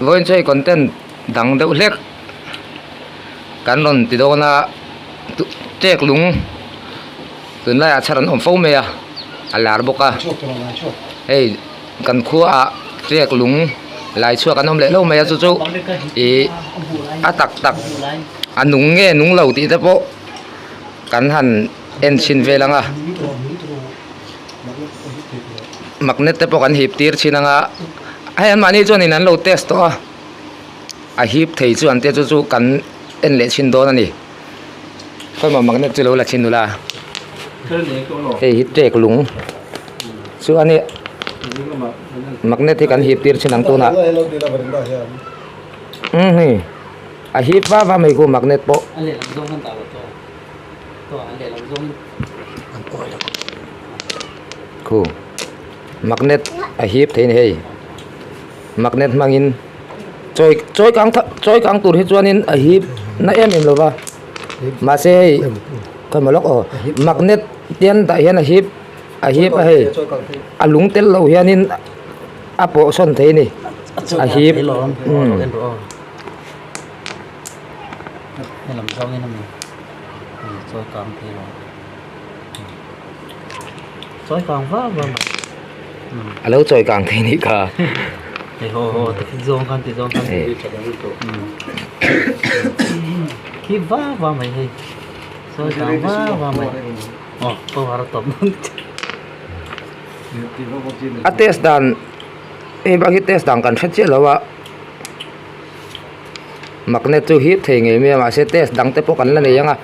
Vawiin chu hei content dang deuh hlek kan rawn ti dawn a tek lung tunlaiah chhar an awm fo mai a a lar bawk a hei kan khuaah tek lung lai chhuak an awm leh lo mai a chu chu ih a tak tak a nung nge nung lo tih te pawh kan han en chhin vel ang a. Magnet te pawh kan hip tir thin ang a hei an mahni chuanin an lo test tawh a a hip thei chu an tia chu chu kan en leh chhin dawn a ni khawimaw magnet chu lo la chhin ula hei hi tek lung chu a ni magnet hi kan hip tir chhin ang tunah umm hei a hip va va mai khu magnet pawh. Khu magnet a hip thei a ni hei magnet hmangin chawi chawi kang chawi kang tur hi chuanin a hip na em em lova mahse hei khawi maw lawk aw magnet te an dah hian a hip a hip a hei a lung tel lo hianin a pawh sawn thei a ni a hip umm. Helam zawngin a ni chawi kang thei lo chawi kang vak vak mai a lo chawi kang thei nih kha hei haw haw ti zawng khan ti zawng khan khi vak vak mai hei chawi kang vak vak mai aw power a tawp dawn a test dan hei bak hi test dan kan hre chiah lo a. Magnet chu hip thei ngei mai a mahse test dang te pawh kan la nei ang a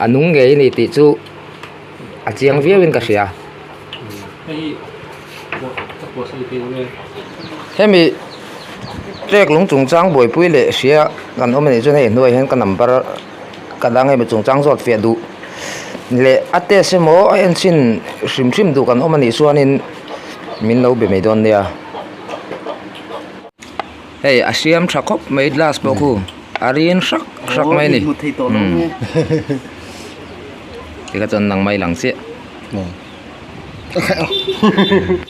a nung ngei a ni tih chu a chiang viau in ka hria hemi trek lung chungchang buaipui leh hria kan awm a nih chuan hei hnuaiah hian ka number ka dang hemi chungchang zawt fiah duh leh a test emaw a en chhin hrim hrim duh kan awm a nih chuanin min lo be mai dawn nia. Hei a siam tha khawp mai glass pawh khu a rin hrak hrak mai a ni tikha chuan nang mai lang chiah.